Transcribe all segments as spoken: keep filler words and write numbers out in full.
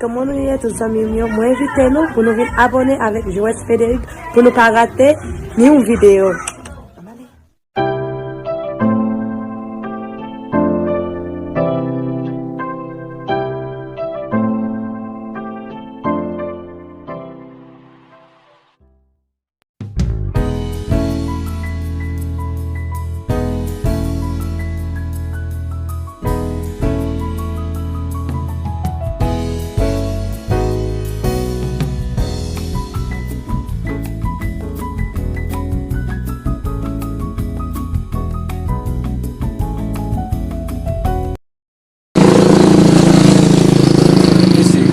Kòman nou ye, tout zanmi m yo? Mwen envite nou pou nou vin abòne avèk Joès Frederick pou nou pa rate ni yon videyo. Mesye,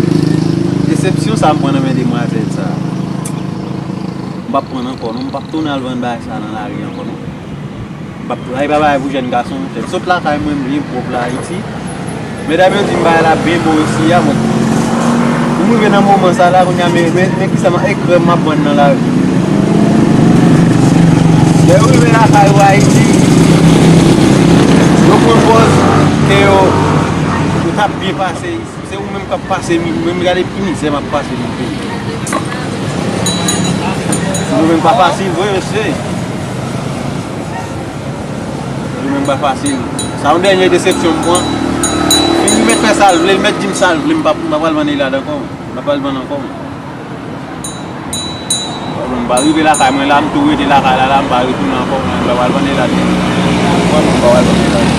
desepsyon sa m pran nan men demwazèl sa. M p ap pran ankò non, m p ap tounen al vann bagay sa nan lari ankò non. M p ap, bagay pa bagay pou jèn gason, tèt sot lakay mwen, m byen pwòp la Ayiti. Medam yo di m bagay la byen bon isi a, mwen, pou m rive nan moman sa la, kounye a, men, men, men kisa m, e krèm m ap vann nan lari. Lè yo rive lakay ou Ayiti, yo pran pòz ke yo, yo t ap byen pase isi. Se ou menm k ap pase, mi-, menm gade ki mizè m ap pase nan peyi. Nou menm pa fasil vre, mesye. Nou menm pa fasil. Sa yon dènye desepsyon m pran. Li mèt fè sa l vle, li mèt di m sa l vle, m pa, m pa pral vann elad ankò. M pa pral vann ankò. M pa rive lakay mwen la, m tou rete lakay la, la, m pa retounen ankò, m pa pral vann elad. M pa pral vann elad.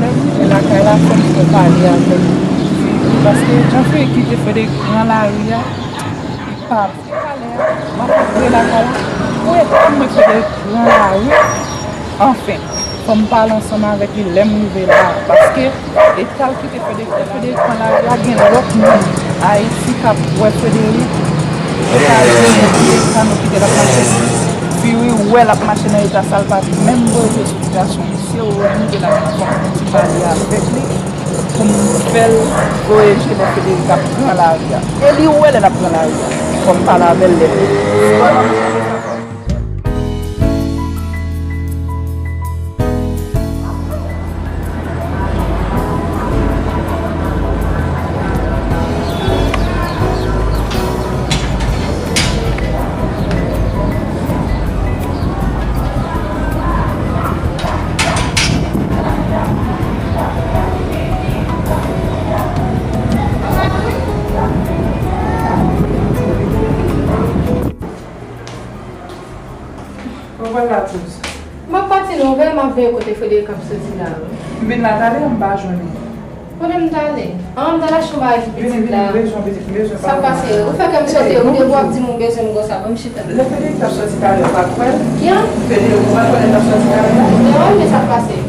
Lè m rive lakay la, fò m fè pale avèk li. Paske jan Frederick kite Frederick pran lari a, li pa vle pale a. M ap antre lakay la, pou etan mwen Frederick pran lari, anfen, fò m pale ansanm avèk li lè m rive la a. Paske eta l kite Frederick, Frederick pran lari a, gen lòt moun Ayiti k ap wè Frederick, yo ka jwenn li eta nou kite l ap mache. Frederick wè l ap mache nan eta sa, l pa vle menm voye je sou gason. Se ou rive la, m ap fè yon ti pale avèk li pou m fè l voye je lè Frederick ap pran lari a. E li wè lè l ap pran lari a. Fò m pale avè l lè. Ou pral la kouz. M ap pati non, veye m ap veye kote Frederick ap soti la wi. M vin la talè, m pa jwenn li. Kote m t ale? An, m t al achte yon bagay pou pitit la. Vini, vini, m bezwen, pitit, m bezwen pale. Sa k pase? Ou fè kè m sote, ou depi w ap di m ou bezwen m konsa, ban m chita. Lè Frederick t ap soti talè, ou pa t wè l? Kiyès? Frederick, ou pa t wè lè l t ap soti talè la? Non, men sa k pase?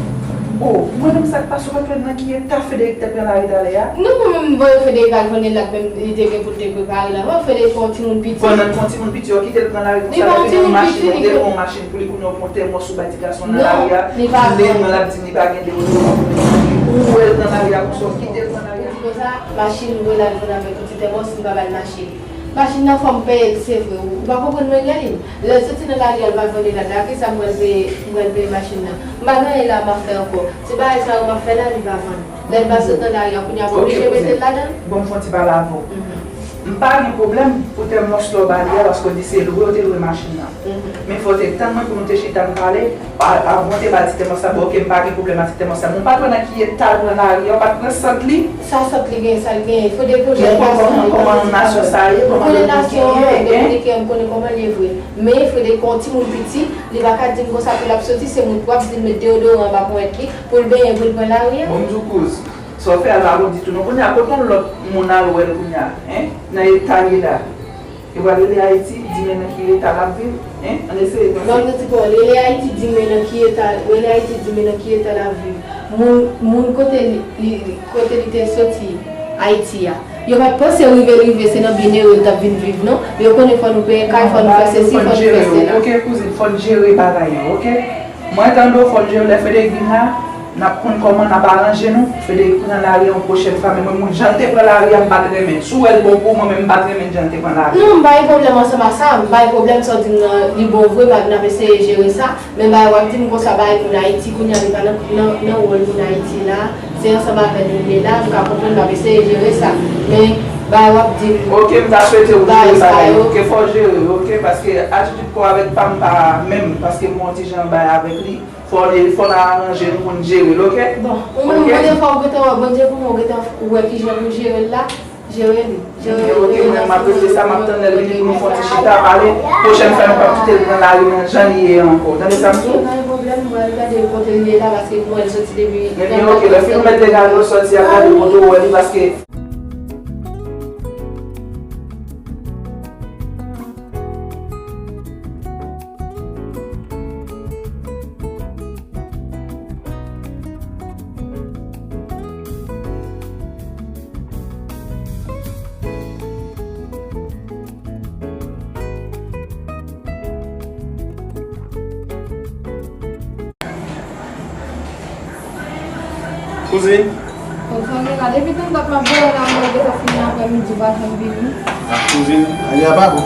O, mwen menm sa k pase, ou pa t wè nan ki eta Frederick te pran lari talè a? Non, mwen menm, m voye Frederick al vann elad, menm li te gen pou l te prepare l anvan, Frederick se yon timoun piti. Pandan l se yon timoun piti, yo kite l pran lari konsa, lè Frederick yon machin, ou te pran yon machin pou li, kounye a ou pran tèmòs ou bay ti gason nan lari a, kilè l ap di li pa gen deodorant pou li, ou wè l nan lari a konsa, ou kite l pran lari a. Konsa, machin, mwen al vann avèk yon ti tèmòs, m pa ba l machin. Machin nan fò m peye l, se vre. Ou pa konprann mwen, Galine? Lè l soti nan lari a, l pa vann elad la, kisa m pral peye, m pral peye machin nan? M pa gen anyen la m ap fè ankò. Se bagay sa yo m ap fè la, li pa vann. Lè l pa sot nan lari a, kounye a m oblije mete l ladan l. Bon, m fè yon ti pale avè w. M pa gen pwoblèm pou tèmòs la w ba li a, paske w di se lwe w te lwe machin nan. Men fò w te tann mwen pou nou te chita n pale. A, avan w te ba l ti tèmòs sa, bon, oke, m pa gen pwoblèm ak ti tèmòs sa. Men w pa t wè nan ki eta l pran lari a, w pa t wè sant li. Sa sant li gen, sa l gen? Fode pwojè nasyon. Kòman nasyon sa ye, kòman nasyon an, depi ke m konnen kòman l ye vre. Men Frederick yon timoun piti, li pa ka di m konsa pou l ap soti, se moun pwòp, di l met deyodoran anba ponyèt li, pou l benyen, pou l pran lari a. Bon, m di w kouz, sa w fè a pa bon ditou non. Kounye a, kote yon lòt moun al wè l kounye a, en? Nan eta l ye la. Yo pral rele Ayiti, di men nan ki eta l ap viv, en? Ann eseye panse. Ban m di w, rele Ayiti, di men nan ki eta, rele Ayiti, di men nan ki eta l ap viv. Moun, moun kote li, li, kote li te soti, Ayiti a. Yo pa t panse rive l rive se nan byenere l t ap vin viv non. Yo konnen fò nou peye kay, fò nou fè sesi, fò nou fè sela. Ok kouzin, fò n jere bagay yo, ok? Mwen tande w, fò n jere. Lè Frederick vin la, n ap konn kòman n ap aranje nou. Frederick pran lari a yon pwochèn fwa, men mwen, mwen, jan l te pran lari a, m pa t renmen. Si w wè l bon pou mwen, men m pa t renmen jan l te pran lari a. Non, m pa gen pwoblèm ansanm ak sa. M pa gen pwoblèm sa w di m nan, li bon vre, m ap, n ap eseye jere sa. Men bagay w ap di m konsa, bagay moun Ayiti kounye a, li pa nan, nan, nan wòl moun Ayiti la. Se ansanm avè l li ye la, m ka konprann, m ap eseye jere sa. Men bagay w ap di m, ok, m ta swete w jere bagay yo, ok, fò w jere yo, ok, paske atitid pa w avèk pa m pa menm, paske m wè yon ti jan bagay avèk li. Fò n, fò n aranje nou pou n jere l, ok? Bon, ou menm, ok? Bondye fè w gentan wè, Bondye pou mwen, w gentan wè kijan pou jere l la, jere li. Jere li, ok, mwen, m ap rete sa, m ap tann lè l vini pou nou fè yon ti chita, pale. Pwochèn fwa, nou p ap kite l pran lari nan jan li ye ankò. Tande sa m di w? Ok, pa gen pwoblèm, mwen al gade kote l ye la, paske mwen, l soti depi. Ebyen, ok, lè fin ou mèt degaje w sòti, al gade kote w wè li, paske Kouzin. Bon, fanmi la, depi tann dat m ap voye la, mwen gentan fini aprèmidi, ou pa janm vini. Ah, kouzin, lari a pa bon.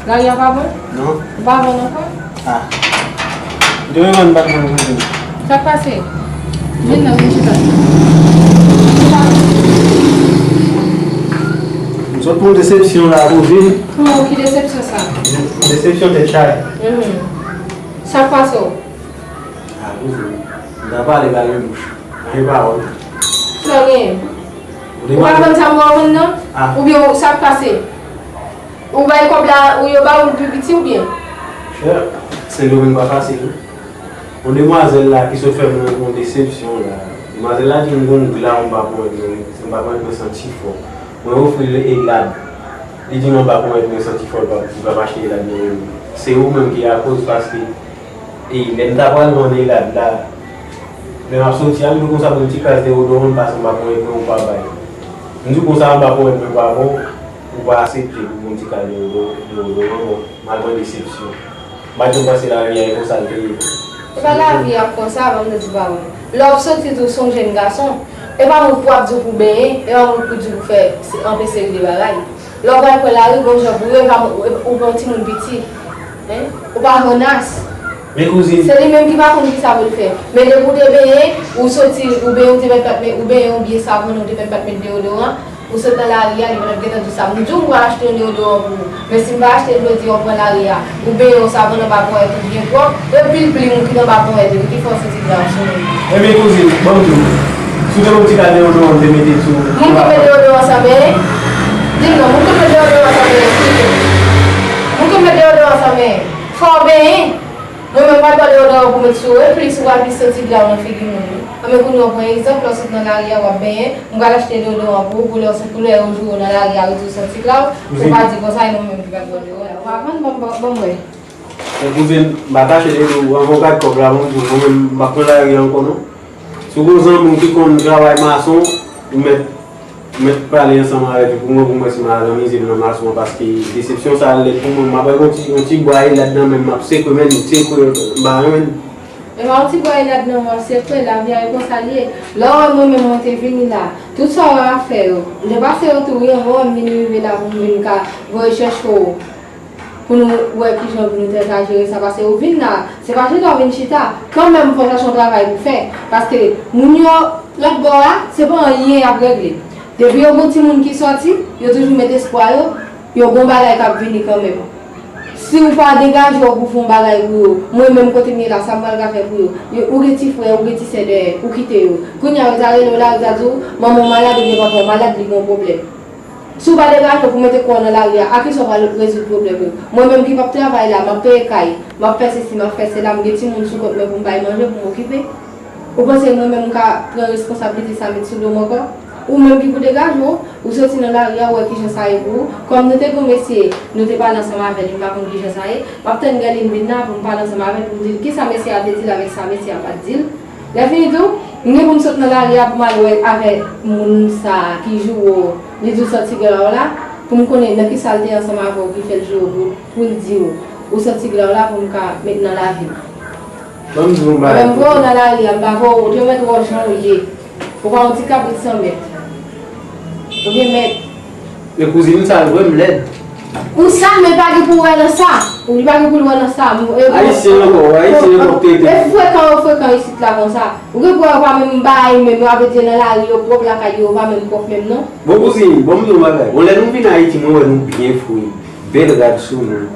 Lari a pa bon? Non. Ou pa vann ankò? Ah. M te renmen bat mwen kouzin. Sa k pase? Vin la, vin chita. M sot pou yon desepsyon la, kouzin. Kòman, ki desepsyon sa? Desepsyon tèt chaje. Mhm. Sa k pase w? Ah, kouzin. M ta pale ba yon bouch. Anyen pawòl. Sa w genyen? Ou pa vann sa m wè w vann nan? Ah. Oubyen ou, sa k pase? Ou bay kòb la, ou yo ba ou l pi piti oubyen? Chè, Sendomeng pa fasil, wi. Yon demwazèl la ki sot fè m yon desepsyon la. Demwazèl la di m gon gla m pa pwonèt mwen, m pa pwonèt mwen santi fò. Mwen ofri l elad. Li di non, m pa pwonèt mwen santi fò, li p ap, li p ap achte elad nan men m. Se ou menm ki akoz paske E lè m ta pral vann elad la, lè m ap soti a, m di w konsa pou yon ti kras deyodoran m pase m pa pran yon, ou pa bay. M di w konsa m pa pran yon, pa bon, ou pa aksepte pou yon ti kras deyodoran, deyodoran, bon, m al pran desepsyon. M pa t janm panse lavi a e konsa l te ye. Se pa lavi a konsa, ban m di w pawòl. Lè w ap soti tou, w se yon jèn gason. E pa moun pou ap di w pou benyen, e pa moun pou di w pou fè anpil seri de bagay. Lè w pral pran lari, gon jan pou ye, pa, ou pa yon timoun piti. Hein? Ou pa yon nas. Men kouzin. Se li menm ki pa konn kisa pou l fè. Men depi w te benyen, ou soti, ou benyen, ou te mèt pa t met, ou benyen, ou byen savon, ou te mèt pa t met deyodoran, ou sot nan lari a, li pa t ap gentan di w sa. M di w m pral achte yon deyodoran pou ou. Men si m pa achte l jodi a, ou pran lari a, ou benyen, ou savon nan bakòyèt ou byen pwòp, e pil plim ou ki nan bakòyèt ou, ki fè w santi grav sou moun. Ebyen kouzin, ban m di w, si w te gon ti kal deyodoran m te mete sou ou. Moun ki met deyodoran san benyen? Di m non, moun ki met deyodoran san benyen, esplike m. Moun ki met deyodoran san benyen, fò w benyen. Mwen menm m pa t ba w deyodoran pou met sou ou, e plis ou pral plis santi grav nan figi moun wi. Anben kounye a w pran egzanp, lè w sot nan lari a w ap benyen, m pral achte deyodoran pou ou, pou lè w sot, pou lè yo jwe w nan lari a, yo di w santi grav, ou pa di konsa, e mwen menm ki pral ba w deyodoran. Ou pa vann, ban m, ban m wè. Men kouzin, m pa kache de ou, anvan w gad kòb la, ban m di w, mwen menm, m pa pran lari a ankò non. Si w gon zanmi w ki konn travay mason, ou mèt, ou mèt pale ansanm avèk li pou mwen, pou mwen si m al anmize m nan mason an, paske desepsyon sa a lèd pou mwen. M ap wè yon ti, yon ti bwa elad nan men m, m ap sekwe, men m sekwe, m pa renmen. E pa yon ti bwa elad nan men w ap sekwe, lavi a e konsa l ye. Lè w wè mwen menm mwen te vini la, tout sa w wè m ap fè yo, m te pase yo tou wi, anvan w wè m vin rive la pou m vin ka voye chèche w. Pou nou wè kijan pou nou te ka jere sa, paske ou vin la, se pa chita ou vin chita, kanmenm fò w chache yon travay pou fè, paske moun yo lòt bò a, se pa anyen y ap regle. Depi yo gon timoun ki sòti, yo toujou met espwa yo, yo gon bagay k ap vini kanmenm. Si ou pa degaje w pou fè yon bagay pou yo, mwen menm kote m ye la, sa m pral ka fè pou yo? Yo, ou gen ti frè, ou gen ti sè dèyè, ou kite yo. Kounye a, yo ta rele w la, yo ta di w, manman w malad oubyen papa w malad, li gen yon pwoblèm. Si w pa degaje w pou mete kò w nan lari a, a kisa w pral rezoud pwoblèm yo? Mwen menm ki p ap travay la, m ap peye kay, m ap fè sesi, m ap fè sela, m gen timoun sou kont mwen pou m bay manje, pou m okipe. Ou panse mwen menm m ka pran responsablite sa met sou do m ankò? Ou menm ki pou degaje w, ou soti nan lari a, ou wè kijan sa ye pou ou. Kòm nou te gen yon mesye, nou te pale ansanm avè l, m pa konn kijan sa ye. M ap tann Guerline vin la pou m pale ansanm avè l, pou m di l kisa mesye a te di l avèk sa mesye a pa t di l. Lè fini tou, M gen pou m sot nan lari a pou m al wè avèk moun sa a ki joure w, li di w sòti gla w la, pou m konnen nan kisa l te ansanm avè w ki fè l joure w pou, pou l di w ou sòti gla w la pou m ka met nan lavi m. Ban m di w yon bagay. Lè m voye w nan lari a, m pa voye w, ou te mèt wè w jan w ye. Ou pa yon ti kabrit san mèt. Ou gen mèt. Men kouzin, m sal vre, m lèd. Ou sal, men pa gen pou wè nan sa. Ou li pa gen pou l wè nan sa. Ayisyen ankò, ayisyen ankò te te. E frekan yo frekan isit la konsa. Ou gen pou wè yo pa menm bay menm, yo ap di nan lari yo pwòp, lakay yo, yo pa menm pwòp menm non. Bon kouzin, bon m di w yon bagay. Bon lè nou vin Ayiti, mwen wè nou byen fre. Bèl rad sou nou.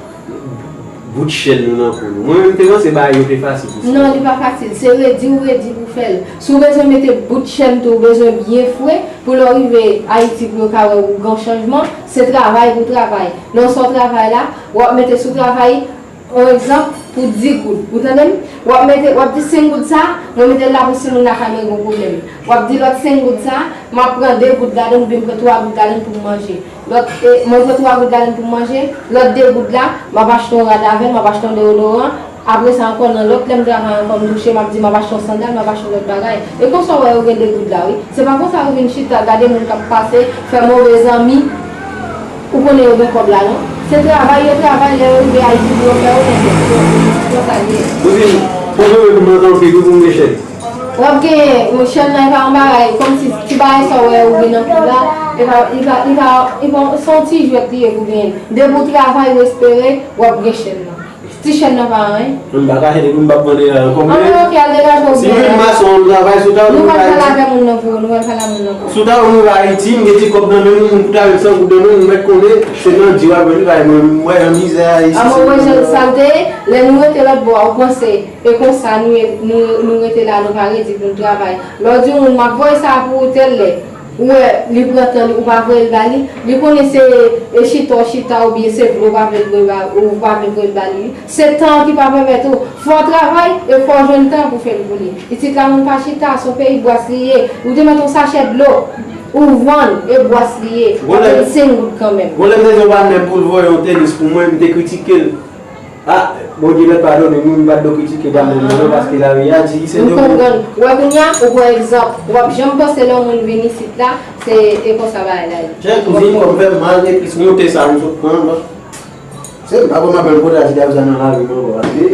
Bout chèn nou nan kou nou. Mwen menm te panse bagay yo te fasil pou fè. Non, li pa fasil. Se redi ou redi pou fè l. Si w bezwen mete bout chèn tou, ou bezwen byen fre pou lè w rive Ayiti pou yo ka wè ou gen chanjman, se travay pou travay. Lè w sot travay la, w ap mete sou travay, yon egzanp, pou dis goud. Ou tande m? W ap mete, w ap di senk goud sa, mwen mete l la pou si moun lakay mwen gen yon pwoblèm. W ap di lòt senk goud sa, m ap pran de goud ladan l oubyen m pran twa goud ladan l pou m manje. Lòt, e, mwen pran twa goud ladan l pou m manje, lòt de goud la, m ap achte yon rad avè l, m ap achte yon deodoran. Apre sa ankò, nan lòt lè m travay ankò, m touche, m ap di m ap achte yon sandal, m ap achte yon lòt bagay. E konsa w wè yo gen de goud la, wi. Se pa konsa yo vin chita, gade moun k ap pase, fè move zanmi, ou konnen yo gen kòb la, non? Se travay yo travay, lè yo rive Ayiti pou yo fè yo nèg yo. Se konsa l ye. Kouzin, pwobleme pou m antre anpil wi pou m gen chèn. W ap genyen, chèn nan e pa yon bagay, kòmsi ti bagay sa w wè ou gen nan kou la, e pa, e pa, e pa, e pa, se yon ti jwèt li ye pou genyen. Depi w travay, ou espere, w ap gen chèn nan. Ti chèn nan pa anyen. M pa kache depi m p ap vande la ankò. Anmwey, oke, al degaje w byen. Si m vin mason, m travay sou ta ou nou pral pale avè moun nan pou ou, nou pral pale a moun nan pou ou. Sou ta ou nou rive Ayiti, m gen ti kòb nan men m, moun pou ta avèk san goud nan men m, ou mèt konnen, se nan di w ap jwenn li, pa mwen, m wè nan mizè a, isi. Anmwey, ou wè jan sa l te ye, lè nou rete lòt bò a, ou panse E konsa nou, nou, nou rete la, nou pa redi pou nou travay. Lè w di yon moun, "M ap voye sa a pou ou tèl lè," ou wè, li pran tan li, ou pa voye l ba li, li konnen se, e chita w chita oubyen se vre w pa vle l voye ba, ou pa vle voye l ba li. Se tan an ki pa pèmèt ou. Fò w travay e fò w jwenn tan pou fè l pou li. Isit la, moun pa chita, se yon peyi bwès li ye. Ou te mèt yon sachè dlo, ou vann, e bwès li ye. Gon lè, ap senk goud kanmenm. Gon lè m te di yon patnè m pou l voye yon tenis pou mwen, m te kritike l. Ah, Bondye mèt padone nou, m pa t dwe kritike pa moun nan non, paske lavi a di se de moun. M konprann. Ou wè kounye a, ou pran egzanp. Ou p ap janm panse lè yon moun vin isit la, se, e konsa bagay la ye. Chè kouzin, kò m fè m mal, e plis monte sa m sot pran, bon. Se m pa pran m ap bèl kote a, ti dam sa nan lavi m ankò, paske.